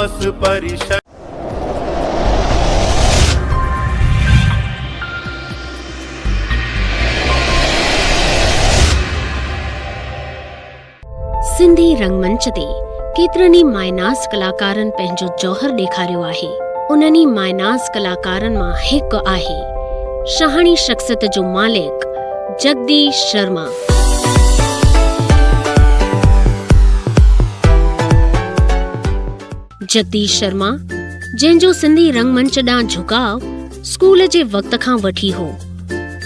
راس پريشد. سنڌي رنگ منچ تي ڪيترن ئي مايناز ڪلاڪارن پنهنجو جوهر ڏيکاريو آهي. انهن ئي مايناز ڪلاڪارن مان هڪ آهي شاهاڻي شخصيت جو مالڪ جگديش شرما. جگديش شرما جنهن جو سنڌي رنگ منچ ڏانهن جهڪاء اسڪول جي وقت کان وٺي هو.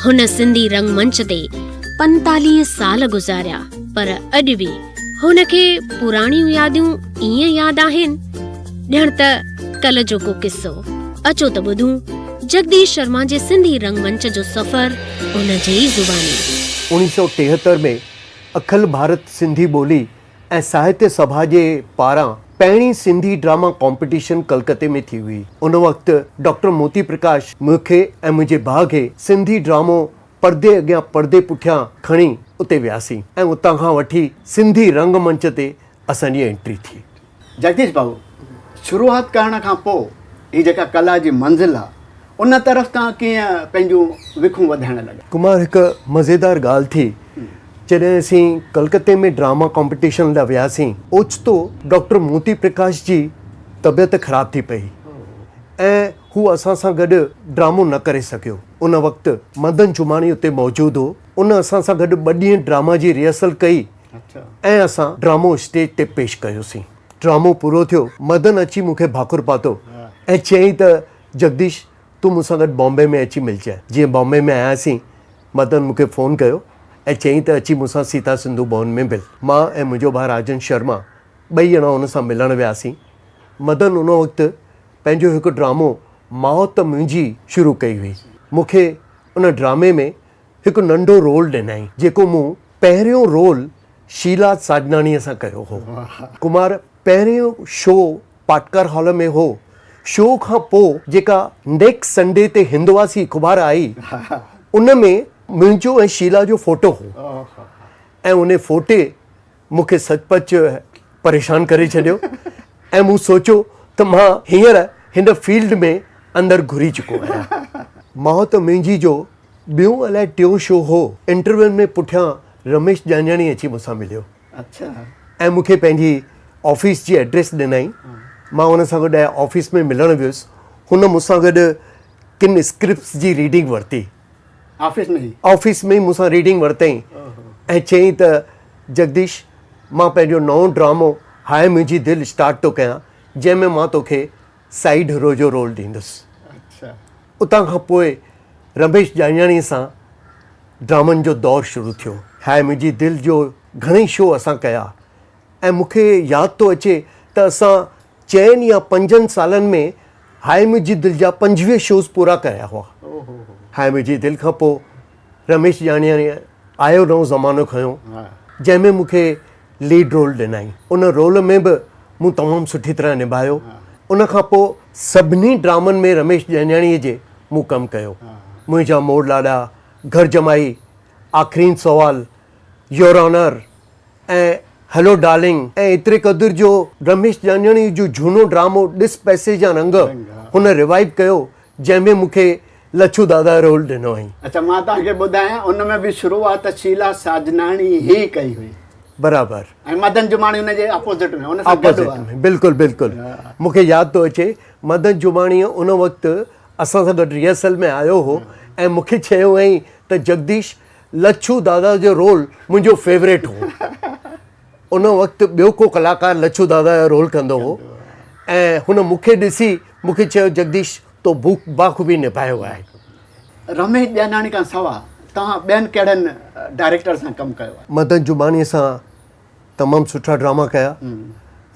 هن سنڌي رنگ منچ تي 45 سال گذاريا پر اڄ به هن کي پراڻيون ياديون ائين ياد آهن ڄڻ ته ڪل جو ڪو قصو. اچو ته ٻڌون جگديش شرما جي سنڌي رنگ منچ جو سفر ان جي ئي زباني. 1973 ۾ اکل ڀارت سنڌي ٻولي ۽ ساهتيه سڀا جي پاران پهرين سنڌي ڊراما ڪامپيٽيشن ڪلڪتي ۾ ٿي هئي. ان وقت ڊاڪٽر موتي پرڪاش مون کي ۽ منهنجي ڀاء کي سنڌي ڊرامو پردي اڳيان پردي پٺيان کڻي اتي وياسين ۽ اتان کان وٺي سنڌي رنگ منچ تي اسان جي انٽري ٿي. جگديش بابو، شروعات ڪرڻ کان پوء هي جيڪا ڪلا جي منزل آ، ان طرف توهان ڪيئن پنهنجون وکون وڌائڻ لڳا؟ ڪمار، هڪ مزيدار ڳالهه ٿي، جڏهن اسين ڪلڪتي ۾ ڊراما ڪامپيٽيشن لاء وياسين، اوچتو ڊاڪٽر موتي پرڪاش جي طبيعت خراب ٿي پئي ۽ هو اسان سان گڏ ڊرامو نه ڪري سگهيو. ان وقت مدن جماڻي اتي موجود هو، ان اسان سان گڏ ٻه ڏينهن ڊراما جي ريهرسل ڪئي ۽ اسان ڊرامو اسٽيج تي پيش ڪيوسين. ڊرامو پورو ٿيو، مدن اچي مون کي ڀاڪر پاتو ۽ چيائين ته جگديش تون مون سان گڏ بامبي ۾ اچي ملجانء. جيئن بامبي ۾ آياسين، مدن مون کي فون ڪيو ۽ چيائين ته اچي مون سان سيتا سنڌو ڀون ۾ مل. مان ۽ منهنجو ڀاء راجن شرما ٻئي ڄڻا ان سان ملڻ وياسين. مدن ان وقت پنهنجو هڪ ڊرامو ماء ته منهنجي شروع ڪئي هئي. مون کي ان ڊرامي ۾ هڪ ننڍو رول ڏنائين، جيڪو مون پهريون رول شيلا ساجناڻيء سان ڪيو هو. ڪمار پهريون شو پاٽڪر هال ۾ هو. شو کان پوء جيڪا نيڪسٽ سنڊي تي هندواسي اخبار آئي، ان ۾ منهنجو ۽ شيلا جو فوٽو هو ۽ ان فوٽي مون کي سچ پچ پريشان ڪري ڇڏيو ۽ مون سوچيو ته مان هينئر هن فيلڊ ۾ اندر گهري چڪو آهيان. ماء ته منهنجي جو ٻيون الائي ٽيون شو هو، انٽرويل ۾ پٺيان رميش ڄاڃاڻي اچي مون سان مليو ۽ مون کي پنهنجي آفيس جي ايڊريس ڏنائين. مان هن سان گڏ آفيس ۾ ملڻ ويس. هن مون سان گڏ ڪن اسڪرپٽس جي ريڊنگ ورتي. آفيس ۾ ئي؟ آفيس ۾ ئي مون سان ريڊنگ ورتائين ۽ چيائين ته جگديش مان پنهنجو نئون ڊرامو هاء منهنجي دل اسٽارٽ ٿو ڪيان جنهن ۾ مان توکي سائيڊ هيرو جو رول ڏيندس. اتان کان پوء رميش ڄاڃاڻي سان ڊرامن جو دور شروع ٿيو. هاء منهنجي دل جو گهڻئي شو اسان ڪيا ۽ مون کي ياد ٿو اچي ته اسان چئن يا پنجن سالن ۾ هاء منهنجي دل جا 25 شوز پورا ڪيا هئا. هاء منهنجي دل کان پوء رميش ڄاڃاڻي آيو نئون زمانو کنيو جنهن ۾ مون کي ليڊ رول ڏنائين. ان رول ۾ به مون تمام سٺي طرح نڀايو. ان کان پوء سڀني ڊرامن ۾ رميش ڄاڃاڻيء جي مون ڪم ڪيو. منهنجا مور لاڏا، گهر جمائي، آخرين سوال، يور آنر ۽ هلو ڊارلنگ ۽ ايتري قدر جو رميش ڄاڃاڻيء جو جهونو ڊرامو ڏس پئسي جا رنگ هن ريوائيو ڪيو جنهن ۾ مون کي لڇو دادا رول ڏنو هئائين. اڇا مان توهان کي ٻڌايان ان ۾ به شروعات شيلا ساجناڻي ئي ڪئي هئي. برابر. ۽ مدن جماڻي ان جي اپوزٽ ۾ ان سان گڏ هئا. اپوزٽ ۾ بلڪل بلڪل مون کي ياد ٿو اچي مدن جماڻي ان وقت اسان سان گڏ ريهرسل ۾ آيو هو ۽ مون کي چيو هئائين ته جگديش لڇو دادا جو رول منهنجو فيوريٽ هو. ان وقت ٻيو ڪو ڪلاڪار لڇو دادا جو رول ڪندو هو ۽ هن مون کي ڏسي مون کي چيو جگديش تو باخوبي نڀايو آهي. رميش ڄاڃاڻي کان سوا توهان ٻين ڪهڙن ڊائريڪٽر سان ڪم ڪيو آهي؟ مدن جماڻي سان تمام سٺا ڊراما ڪيا.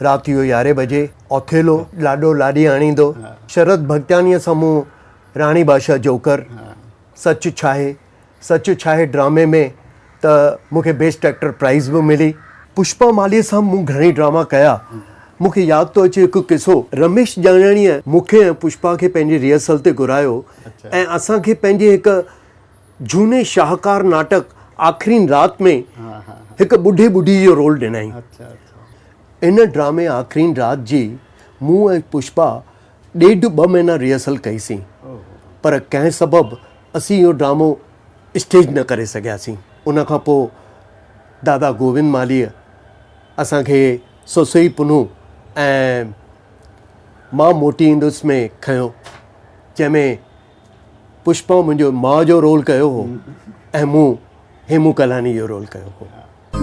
رات جو يارهين بجي، اوٿيلو، لاڏو لاڏي آڻيندو. شرد ڀڳتياڻيء سان مون راڻي بادشاهه جوڪر، سچ ڇاهي، سچ ڇاهي ڊرامي ۾ ته مون کي بيسٽ ايڪٽر پرائز به ملي. پشپا مالهيء سان مون گهڻئي ڊراما ڪيا. مون کي ياد ٿو اچي هڪ قصو. رميش ڄاڻاڻيء مون کي ۽ پشپا کي پنهنجي ريهرسل تي گهرايو ۽ اسان کي پنهنجي هڪ جهوني شاهڪار ناٽڪ آخرين رات ۾ هڪ ٻڍي ٻڍي جو رول ڏنائين. ان ڊرامي آخرين رات جي مون ۽ پشپا ڏيڍ ٻه مهينا ريهرسل ڪئي سين پر ڪنهن سبب اسين اهو ڊرامو اسٽيج نه ڪري سگهياسين. ان کان پوء دادا گووند مالهيء اسان کي سسئي پنهون ۽ مان موٽي ايندس ۾ کنيو جنهن ۾ پشپا منهنجو ماء جو رول ڪيو هو ۽ مون هيمون ڪلاني جو رول ڪيو هو.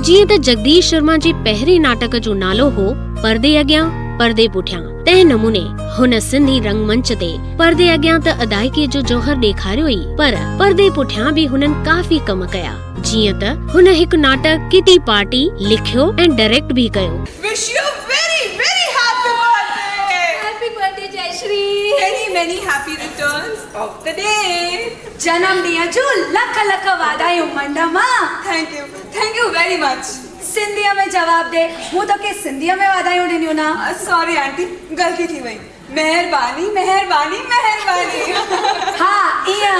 جيئن ته جگديش شرما جي پهرين ناٽڪ جو نالو هو پردي اڳيان پردي پٺيان تنهن نموني هن سنڌي رنگ منچ تي پردي اڳيان ته ادائيگي جو جوهر ڏيکاريو ئي پر پردي پٺيان به هنن ڪافي ڪم ڪيا جيئن ته هن هڪ ناٽڪ ڪٽي پارٽي لکيو ۽ ڊائريڪٽ به ڪيو. Wish you very very happy birthday. Happy birthday Jaishree. Many many happy returns of the day. جنم ڏينهن جون لک لک واڌايون منڊ مان. Thank you thank you very much. سنڌيء ۾ جواب ڏي مون توکي سنڌيء ۾ واڌايون ڏنيون نه. سوري آنٽي غلطي ٿي وئي مهرباني مهرباني مهرباني. ها ايئن.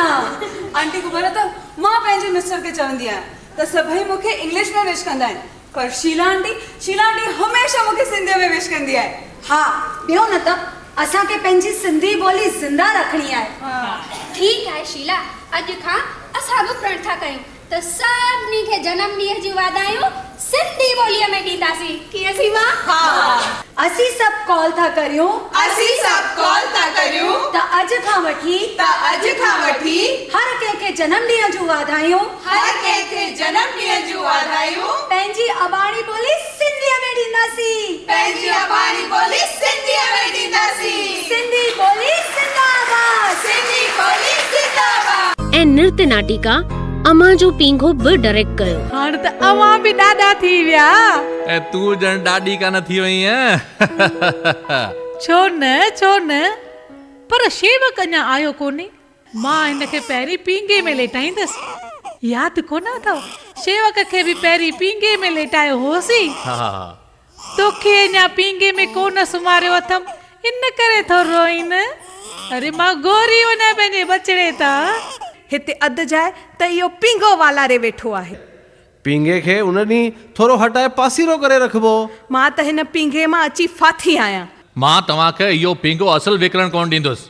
آنٽي خبر اٿو مان پنهنجي مسٽر کي چوندي آهيان ته سڀئي مون کي انگلش ۾ وش ڪندا آهن پر شيلا آنٽي شيلا آنٽي هميشه مون کي سنڌيء ۾ وش ڪندي آهي. ها ٻيو نه ته اسان کي پنهنجي سنڌي ٻولي زنده رکڻي آهي. ٺيڪ آهي شيلا اڄ کان اسان به پرڻ ٿا ڪيون ته سڀني کي جنم ڏينهن جون واڌايون سنڌي ٻوليء ۾ ڏينداسين ڪيئن سيما؟ ها. اسين سڀ ڪال ٿا ڪريون. اسين سڀ ڪال ٿا ڪريون. ته اڄ کان وٺي. ته اڄ کان وٺي. هر ڪنهن کي جنم ڏينهن جون واڌايون. هر ڪنهن کي جنم ڏينهن جون واڌايون. پنهنجي اباڻي ٻولي سنڌيء ۾ ڏينداسين. پنهنجي اباڻي ٻولي سنڌيء ۾ ڏينداسين. سنڌي ٻولي زنده آباد. سنڌي ٻولي زنده آباد. ۽ نرت ناٽيڪا امان جو پينگهو به ڊائريڪٽ ڪيو. هاڻ ته اوهان به ڏاڏا ٿي ويا. ۽ تون ڄڻ ڏاڏي ڪانه ٿي وئينء. ڇو نه، ڇو نه، پر شيوڪ اڃا آيو ڪونهي. مان هن کي پهرين پينگهي ۾ ليٽائيندس. ياد ڪونه اٿئو، شيوڪ کي به پهرين پينگهي ۾ ليٽايو هوسين. توکي اڃا پينگهي ۾ ڪونه سمهاريو اٿم، ان ڪري ٿو روئين. اري مان گهوري وڃان پنهنجي ٻچڙي تان. هتي اڌ جاء ته اهو پينگهو والاري ويٺو آهي. پينگهي کي ان ڏينهن ٿورو هٽائي پاسيرو ڪري رکبو. مان ته هن پينگهي مان اچي ڦاٿي آهيان. مان توهان کي اهو پينگهو اصل وڪڻڻ ڪونه ڏيندس.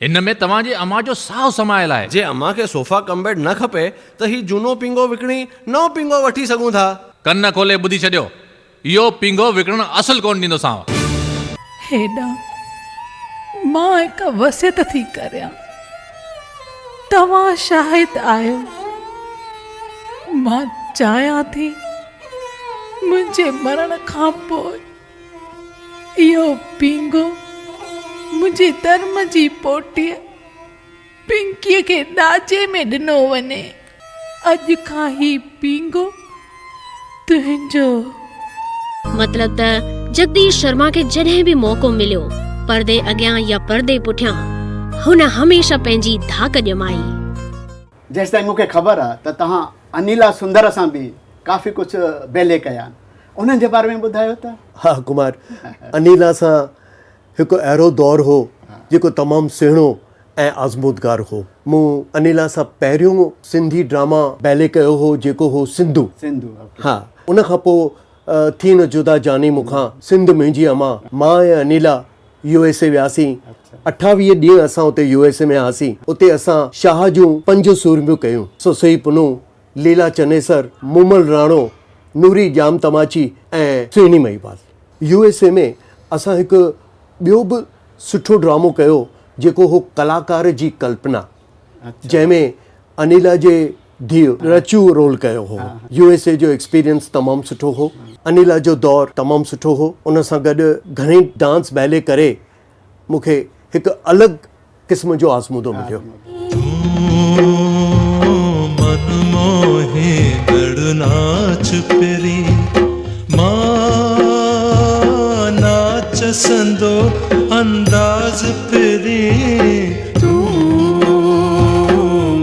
هن ۾ توهان جي امان جو ساهه سمايل آهي. جي امان کي صوفا ڪم بيڊ نه کپي ته هي جهونو پينگهو وڪڻي نئون پينگهو وٺي سگهون ٿا. ڪن کولي ٻڌي ڇڏيو، اهو پينگهو وڪڻڻ اصل ڪونه ڏيندوسانو. هيڏانهن مان هڪ وصيت ٿي ڪريان. توهان شاهد آهيو. مان چاهيان ٿي منهنجي مرڻ کان پوء اهو پينگهو منهنجي ڌرم جي پوٽيء پنڪيء کي ڏاجي ۾ ڏنو وڃي. اڄ کان هي پينگهو تنهنجو. مطلب ته جگديش شرما کي جڏهن به موقعو مليو، پردي اڳيان يا پردي پٺيان، هن هميشه پنهنجي ڌاڪ ڄمائي. جيستائين مون کي خبر آ ته توهان انيلا سندر سان به ڪافي ڪجهه بيلي ڪيا آهن انهن جي باري ۾ ٻڌايو ته. ها ڪمار انيلا سان هڪ اهڙو دور هو جيڪو تمام سهڻو ۽ آزمودگار هو. مون انيلا سان پهريون سنڌي ڊراما بيلي ڪيو هو جيڪو هو سنڌو. سنڌو ها ان کان پوء ٿي نه جدا جاني مون کان، سنڌ منهنجي امان، مان ۽ انيلا يو ايس اي وياسين. 28 ڏينهن اسان اتي يو ايس اي ۾ هئاسين. اتي اسان شاهه جون پنج سورميون ڪيون. سسئي پنهون، ليلا چنيسر، مومل راڻو، نوري ڄام تماچي ۽ سهڻي مهيوال. يو ايس اي ۾ اسان هڪ ٻيو به سٺو ڊرامو ڪيو جيڪو هو ڪلاڪار جي ڪلپنا جنهن ۾ انيلا جي ڌيء رچو رول ڪيو هو. يو ايس اي جو ايڪسپيرينس تمام سٺو هو. انيلا جو دور تمام سٺو هو. ان سان گڏ گهڻي ڊانس بيلي ڪري مون کي هڪ الڳ قسم جو آزمودو مليو. تون من موهيندڙ ناچ پرين مان ناچ سندو انداز پرين تون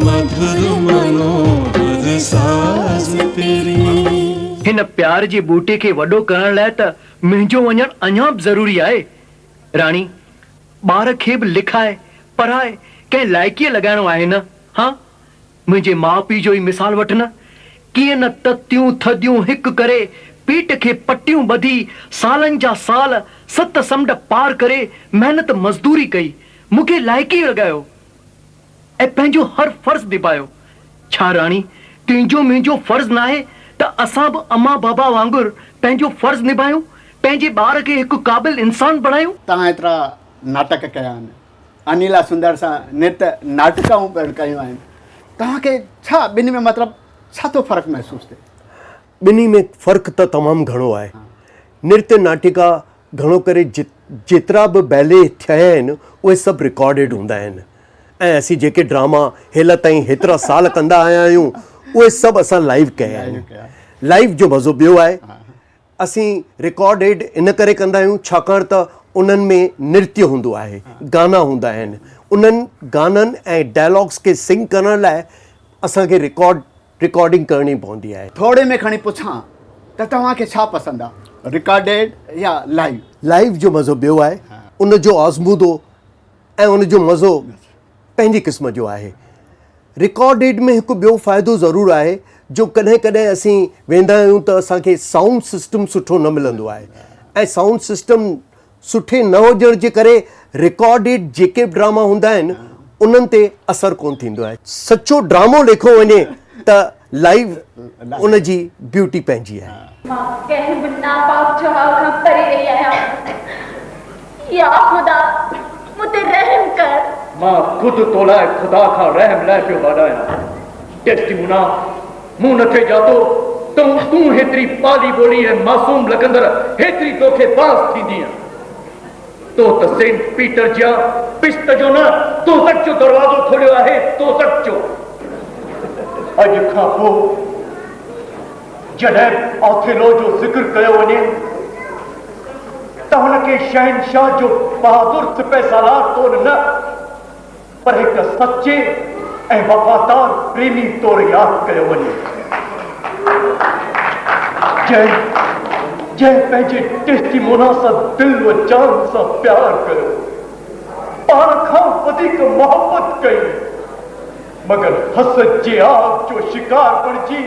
مڌر منوهر ساز پرين. هن پيار جي ٻوٽي کي وڏو ڪرڻ لاء ته منهنجو وڃڻ اڃا به ضروري آهي. راڻي، ٻار کي به لکائي پڙهائي ڪنهن لائقيء لڳائڻو آهي نه؟ هان؟ منهنجي ماء پيء جو ئي مثال وٺ نه، ڪيئن نه تتيون ٿڌيون هڪ ڪري پيٽ کي پٽيون ٻڌي سالن جا سال ست سمنڊ پار ڪري محنت مزدوري ڪئي، مون کي لائقي لڳايو ۽ پنهنجو هر فرض نڀايو. ڇا راڻي، تنهنجو منهنجو فرض ناهي ته اسان به امان بابا وانگر پنهنجو فرض نڀايون، پنهنجي ٻار کي هڪ قابل انسان بڻايون؟ توهان ايترا ناٽڪ ڪيا آهن، انيلا سندر سان نرت ناٽڪائون پڻ ڪيون آهن، توهان کي ڇا ٻنهي ۾ مطلب ڇا ٿو فرق محسوس ٿئي؟ ٻنهي ۾ فرق ته تمام گهڻو آهي. نرتيه ناٽڪا گهڻو ڪري جيترا به بيلي ٿيا آهن اهي سڀ رڪارڊيڊ هوندا آهن ۽ اسين جيڪي ڊراما هيل تائين هيترا سال ڪندا آيا آهيون اهي سڀ اسان لائيو ڪيا آهن. لائيو جو مزو ٻيو آهي. اسين رڪارڊيڊ ان ڪري ڪندا آهيون ڇاڪاڻ ته انهن ۾ نرتيه هوندو آهي، گانا هوندا آهن. انهن گانن ۽ ڊائلاگس کي سنگ ڪرڻ لاء اسان کي رڪارڊ رڪارڊنگ ڪرڻي پوندي آهي. ٿوري ۾ کڻي پڇان ته توهان کي ڇا پسند آ رڪارڊيڊ يا لائيو؟ لائيو جو مزو ٻيو آهي، ان جو آزمودو ۽ ان جو مزو پنهنجي قسم جو آهي. رڪارڊيڊ ۾ هڪ ٻيو فائدو ضرور آهي جو ڪڏهن ڪڏهن اسين ويندا آهيون ته اسان کي سائونڊ سسٽم سٺو نه ملندو آهي ۽ سائونڊ سسٽم سٺي نه هجڻ جي ڪري رڪارڊيڊ جيڪي به ڊراما هوندا آهن انهن تي اثر ڪونه ٿيندو آهي. سچو ڊرامو ليکو وڃي ته لائيو ان جي بيوٽي پنهنجي آهي. مان ڪنهن به ناپاڪ جهاء کان پري رهي آهيان. يا خدا! مون تي رحم ڪر. مان خود تو لاء خدا کان رحم لاء پيو ٻاڏايان. ڊيسڊيمونا! مون نه ٿي ڄاتو ته تون هيتري پالي ٻولي ۽ معصوم لڳندڙ هيتري دوکي باز ٿيندينء. تو ته سينٽ پيٽر جيان بهشت جو نه دوزخ جو دروازو کوليو آهي، دوزخ جو. اڄ کان پوء جڏهن به آٿيلو جو ذڪر ڪيو وڃي ته هن کي شهنشاهه جو بهادر سپهه سالار طور نه پر هڪ سچي ۽ وفادار پريمي طور ياد ڪيو وڃي، جنهن جنهن پنهنجي ڊيسڊيمونا سان دل و جان سان پيار ڪيو، پاڻ کان وڌيڪ محبت ڪئي، مگر حسد جي آگ جو شڪار بڻجي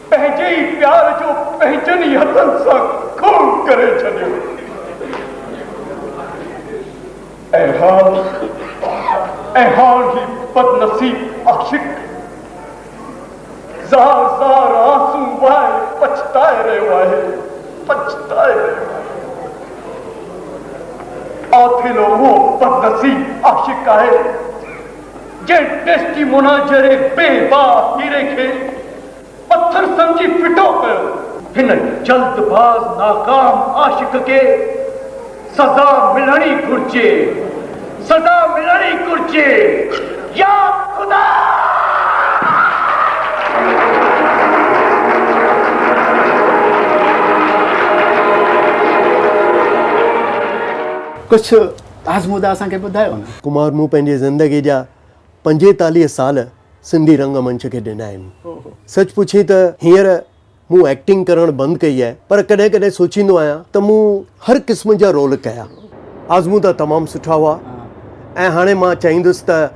پنهنجي ئي پيار جو پنهنجن ئي هٿن سان خون ڪري ڇڏيو. ۽ هاڻ، ۽ هاڻ هي بدنصيب عاشق زار زار آنسو وهائي پڇتائي رهيو آهي، پڇتائي رهيو آهي. آٿيلو اهو بدنصيب عاشق آهي، جنهن ڊيسڊيمونا جهڙي بي باهه هيري کي پٿر سمجهي ڦٽو ڪيو. هن جلد باز ناڪام عاشق کي سزا ملڻ ئي گهرجي، سزا ملڻ ئي گهرجي. يا خدا! ڪجهه آزمودا اسان کي ٻڌايو نه. ڪمار مون پنهنجي زندگي جا 45 سال سنڌي رنگ منچ کي ڏنا آهن. سچ پڇين ته هينئر مون ايڪٽنگ ڪرڻ بند ڪئي آهي پر ڪڏهن ڪڏهن سوچيندو آهيان ته مون هر قسم جا رول ڪيا. آزمودا تمام سٺا هئا ۽ هاڻي مان چاهيندس ته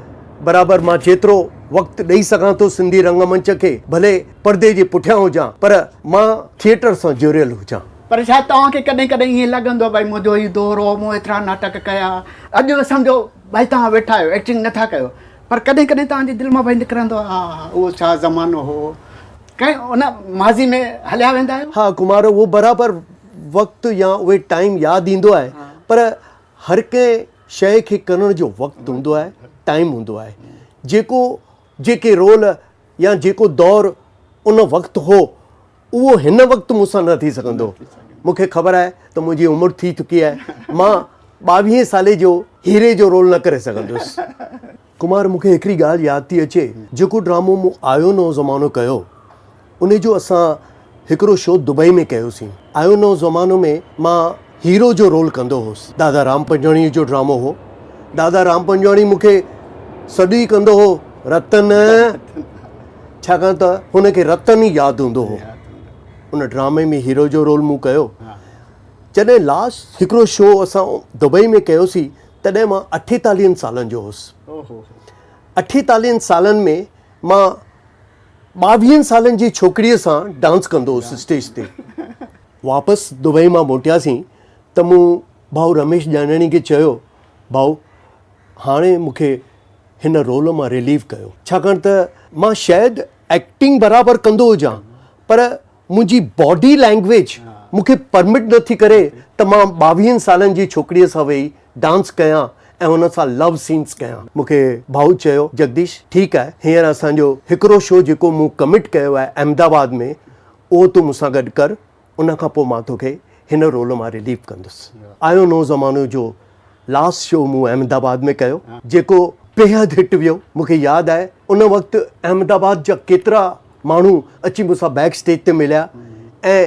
برابر مان جيترو وقت ڏئي سگهان ٿو سنڌي رنگ منچ کي ڀلي پردي جي پٺيان هجان پر مان ٿيئٽر سان جڙيل هجان. پر ڇا توهان کي ڪڏهن ڪڏهن ائين لڳندو آهي ڀائي منهنجو هي دور هو مون ايترا ناٽڪ ڪيا اڄ به سمجهو ڀائي توهان ويٺا آهيو ايڪٽنگ نٿا ڪيو پر ڪڏهن ڪڏهن توهان جي دل مان ڀائي نڪرندو آهي ها ها اهو ڇا زمانو هو ڪنهن ان ماضي ۾ هليا ويندا آهيو؟ ها ڪمار اهو برابر وقت يا اهي ٽائيم ياد ايندو آهي پر هر ڪنهن شيء کي ڪرڻ جو وقت هوندو آهي ٽائيم هوندو آهي جيڪو جيڪي رول يا جيڪو دور ان وقت هو اهو هن وقت مون سان نه ٿي سگهندو. مون کي خبر آهي ته منهنجي عمر ٿي چڪي آهي. مان ٻاويهين سالي جو هيري جو رول نه ڪري سگهندس. ڪمار مون کي هڪڙي ڳالهه ياد ٿي اچي، جيڪو ڊرامو مون آيو نئون زمانو ڪيو، ان جو اسان هڪڙو شو دبئي ۾ ڪيوسين. آيو نئون زمانو ۾ مان هيرو جو رول ڪندو هوس. دادا رام پنجواڻيء جو ڊرامو هو. دادا رام پنجواڻي مون کي سڏ ئي ڪندو هو، رتن! ڇاڪاڻ ته هن کي رتن ئي ياد هوندو هو. ان ڊرامي ۾ هيرو جو رول مون ڪيو. جڏهن لاسٽ هڪڙو شو اسان دبئي ۾ ڪيوسين تڏهن مان اٺيتاليهن سالن جو هوس. اٺيتاليهن سالن ۾ مان ٻاويهن سالن جي ڇوڪريء سان ڊانس ڪندو هوس اسٽيج تي. واپس دبئي مان موٽياسين ته مون ڀائو رميش ڄاڃاڻي کي چيو ڀائو هاڻي مون کي هن رول مان رليو ڪيو ڇاڪاڻ ته مان شايد ايڪٽنگ برابر ڪندو هجان پر منهنجي باڊي لينگويج مون کي پرمٽ نه ٿي ڪري ته مان ٻاويهن سالن جي ڇوڪريء سان ويهي ڊانس ڪيان ۽ هن سان لو سينس ڪيان. مون کي ڀائو چيو جگديش ٺيڪ آهي هينئر اسان جو هڪڙو شو جيڪو مون ڪمٽ ڪيو آهي احمد آباد ۾ اهو تون مون سان گڏ ڪر ان کان پوء مان توکي هن رول مان رليف ڪندس. آيو نئون زمانو جو لاسٽ شو مون احمد آباد ۾ ڪيو جيڪو بيحد هٽ ويو. مون کي ياد آهي ان وقت احمد آباد جا ڪيترا ماڻهو اچي مون سان بيڪ اسٽيج تي مليا ۽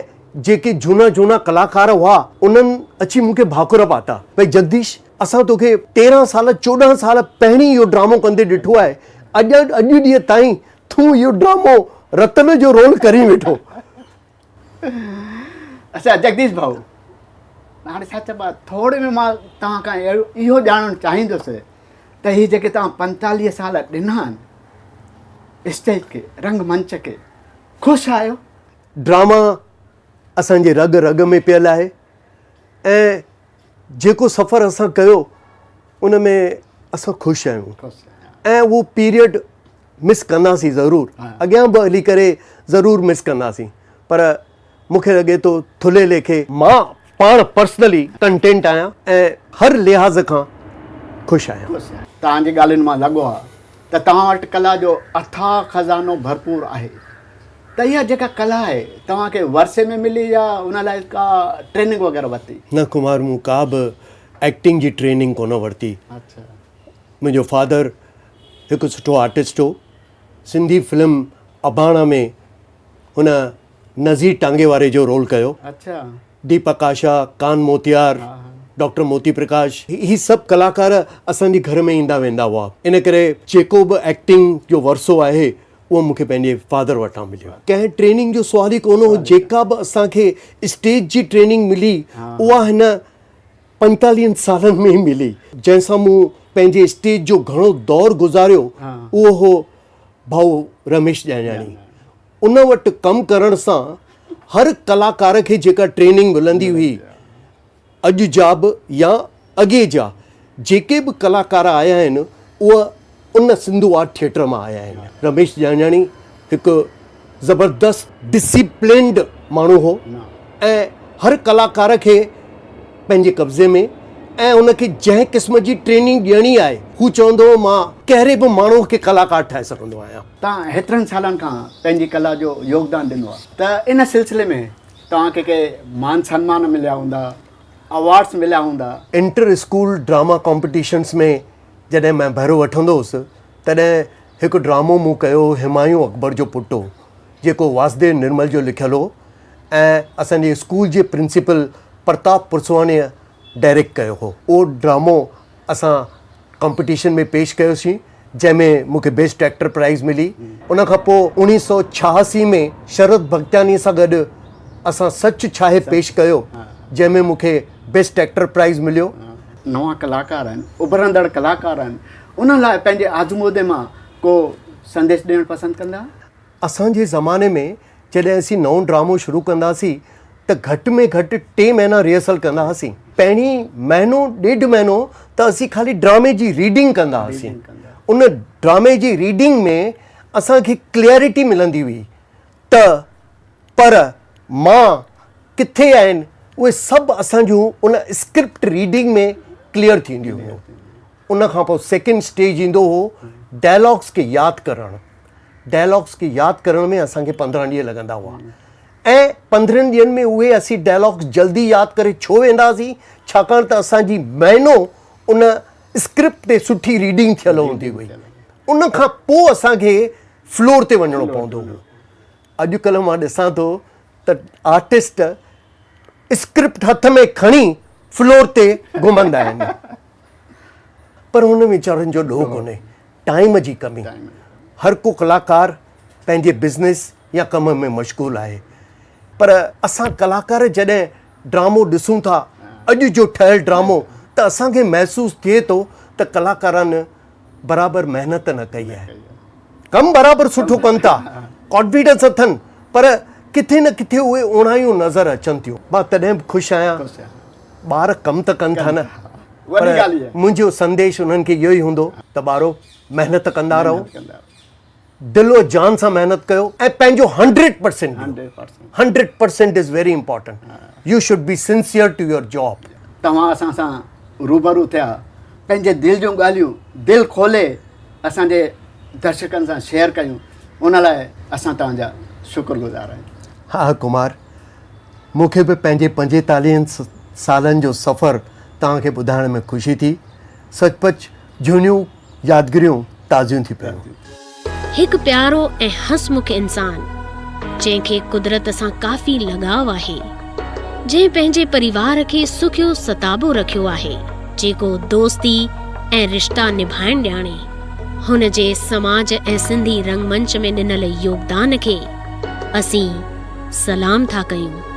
جيڪي جهونا جهونا ڪلاڪار هئا انهن اچي مون کي ڀاڪر پاتا ڀئي جگديش اسان توکي 13 سال 14 سال پهرين اهو ڊرامو ڪندي ڏٺو آهي اڄ اڄ ڏينهن تائين تون اهو ڊرامو رتن جو رول ڪرين ويٺو. اڇا جگديش ڀائو هاڻي ڇا چئبو آهي ٿوري ۾ مان توهان کان اهو ڄاڻڻ چاهيندس ته هي جيڪي توهان 45 سال ڏنا آهن اسٽيج کي رنگ منچ کي خوش آهيو؟ ڊراما اسان جي رڳ رڳ ۾ پيل آهي ۽ جيڪو سفر اسان ڪيو ان ۾ اسان خوش آهيون ۽ اهو پيريڊ مس ڪنداسين ضرور اڳيان به هلي ڪري ضرور مس ڪنداسين پر مون کي لڳي ٿو ٿلهي ليکي مان پاڻ پرسنلي ڪنٽينٽ آهيان ۽ هر لحاظ کان خوش آهيان. توهان جي ڳالهين مان لڳو آهي ته توهان وٽ ڪلا جو اٿاهه خزانو ڀرپور آهي ته اها جيڪا ڪلا آهي توهان کي ورثي ۾ ملي يا ان لاء ڪا ٽريننگ وغيره ورتي؟ نه ڪمار مون ڪا به ايڪٽنگ جي ٽريننگ ڪونه ورتي. منهنجو فادر هڪ سٺو آرٽسٽ هو. سنڌي فلم اباڻا ۾ هن نذير ٽانگي واري جو رول ڪيو. ديپڪ آشا، ڪان موتيار، ڊاڪٽر موتي پرڪاش هي سڀ ڪلاڪار اسان جي گهر ۾ ايندا ويندا هئا. ان ڪري جيڪو به ايڪٽنگ جو ورثو آهي اهو مون کي پنهنجي فادر وٽان مليو. ڪنهن ٽريننگ جو سوال ئي ڪونه هو جيڪا به اسان کي اسٽيج جي ٽريننگ ملي اها هن پنجيتاليهن سالن ۾ ئي ملي. جنهن سان مون پنهنجي اسٽيج جو گهڻو دور گذاريو اهو هو ڀائو رميش ڄاڃاڻي. ان وٽ ڪم ڪرڻ سان هر ڪلاڪار کي جيڪا ٽريننگ ملندي هئي اڄ جا به يا اڳي جا جيڪي به ڪلاڪار آيا آهن اهي ان سنڌو آرٽ ٿيٽر مان آيا آهن. رميش ڄاڃاڻي هڪ زبردست ڊسيپلينڊ ماڻهو هو ۽ هر ڪلاڪار کي پنهنجي قبضي ۾ ۽ ان کي جنهن قسم جي ٽريننگ ڏيڻي آهي هو چوندو هو مان ڪهڙي به ماڻهو کي ڪلاڪار ٺاهي سگهندو آهيان. توهان هيترن سالن کان پنهنجي ڪلا جو يوگدان ڏنو آهي ته ان سلسلي ۾ توهان کي ڪي مان سنمان مليا هوندا، اوارڊس مليا هوندا؟ انٽر اسڪول ڊراما ڪامپيٽيشنس ۾ جڏهن مان بهرو وٺندو هوس تڏهن هڪ ڊرامو مون ڪيو هو همايون اڪبر جو پٽ هو جيڪو واسديو نرمل جو لکيل هو ۽ اسان جي اسڪول جي پرنسپل پرتاپ پرسواڻيء ڊائريڪٽ ڪيو هو. اهو ڊرامو اسان ڪامپيٽيشن ۾ پيش ڪيوسين جنهن ۾ مون کي بيسٽ ايڪٽر پرائز ملي. ان کان پوء 1986 ۾ شرت ڀڳتياڻيء سان گڏ اسان سچ ڇاهي پيش ڪيو جنهن ۾ مون کي بيسٽ ايڪٽر پرائز مليو. نوان ڪلاڪار آهن، اڀرندڙ ڪلاڪار آهن، انهن لاء پنهنجي آزمودي مان ڪو سنديش ڏيڻ پسند ڪندا؟ اسان جي زماني ۾ جڏهن اسين نئون ڊرامو شروع ڪندا هئاسين ته گهٽ ۾ گهٽ ٽي مهينا ريهرسل ڪندا هئاسين. پهرين مهينو ڏيڍ مهينو ته اسين خالي ڊرامي جي ريڊنگ ڪندا هئاسين. ان ڊرامي جي ريڊنگ ۾ اسان کي ڪليئرٽي ملندي هئي ته پر مان ڪٿي آهن اهي سڀ اسان جون ان اسڪرپٽ ريڊنگ ۾ ڪليئر ٿينديون هيون. ان کان پوء سيڪنڊ اسٽيج ايندو هو ڊائلاگس کي ياد ڪرڻ. ڊائلاگس کي ياد ڪرڻ ۾ اسان کي 15 ڏينهن لڳندا هئا ۽ 15 ڏينهن ۾ اهي اسين ڊائلاگس جلدي ياد ڪري ڇو ويندا هئاسين ڇاڪاڻ ته اسان جي مهينو ان اسڪرپٽ تي سٺي ريڊنگ ٿيل هوندي هئي. ان کان پوء اسان کي فلور تي وڃڻو پوندو هو. اڄڪلهه مان ڏسان ٿو ته آرٽسٽ اسڪرپٽ هٿ ۾ کڻي فلور تي گهمندا آهن پر هن ويچارن جو ڏوهه ڪونهي ٽائيم جي ڪمي هر ڪو ڪلاڪار پنهنجي بزنس يا ڪم ۾ مشغول آهي پر اسان ڪلاڪار جڏهن ڊرامو ڏسون ٿا اڄ جو ٺهيل ڊرامو ته اسان کي محسوس ٿئي ٿو ته ڪلاڪارن برابر محنت نه ڪئي آهي. ڪم برابر سٺو ڪن ٿا، ڪانفيڊنس اٿن پر ڪٿي نه ڪٿي اهي اوڻايون نظر اچن ٿيون. مان تڏهن به خوش آهيان. ٻار ڪم ته ڪن ٿا نه. وڏي پر ڳالهه اها. منهنجو سنديش انهن کي اهو ئي هوندو ته ٻارو محنت ڪندا رهو، دل و جان سان محنت ڪيو ۽ پنهنجو 100% ڏيو. 100% is very important. You should be sincere to your job. توهان اسان سان روبرو ٿيا، پنهنجي دل جون ڳالهيون دل کولي اسان جي درشڪن سان شيئر ڪيون، ان لاء اسان توهان جا شڪر گذار آهيون. ها ڪمار، مون کي به پنهنجي پنجيتاليهن سالن جو سفر توهان کي ٻڌائڻ ۾ خوشي ٿي. سچ پچ جهونيون يادگيريون تازيون ٿي پيون. هڪ پيارو ۽ هسمک انسان، جنهن کي قدرت سان ڪافي لڳاء آهي، جنهن پنهنجي پريوار کي سکيو ستابو رکيو آهي، جيڪو دوستي ۽ رشتا نڀائڻ ڄاڻي، هن جي سماج ۽ سنڌي رنگ منچ ۾ ڏنل يوگدان کي اسين سلام ٿا ڪيون.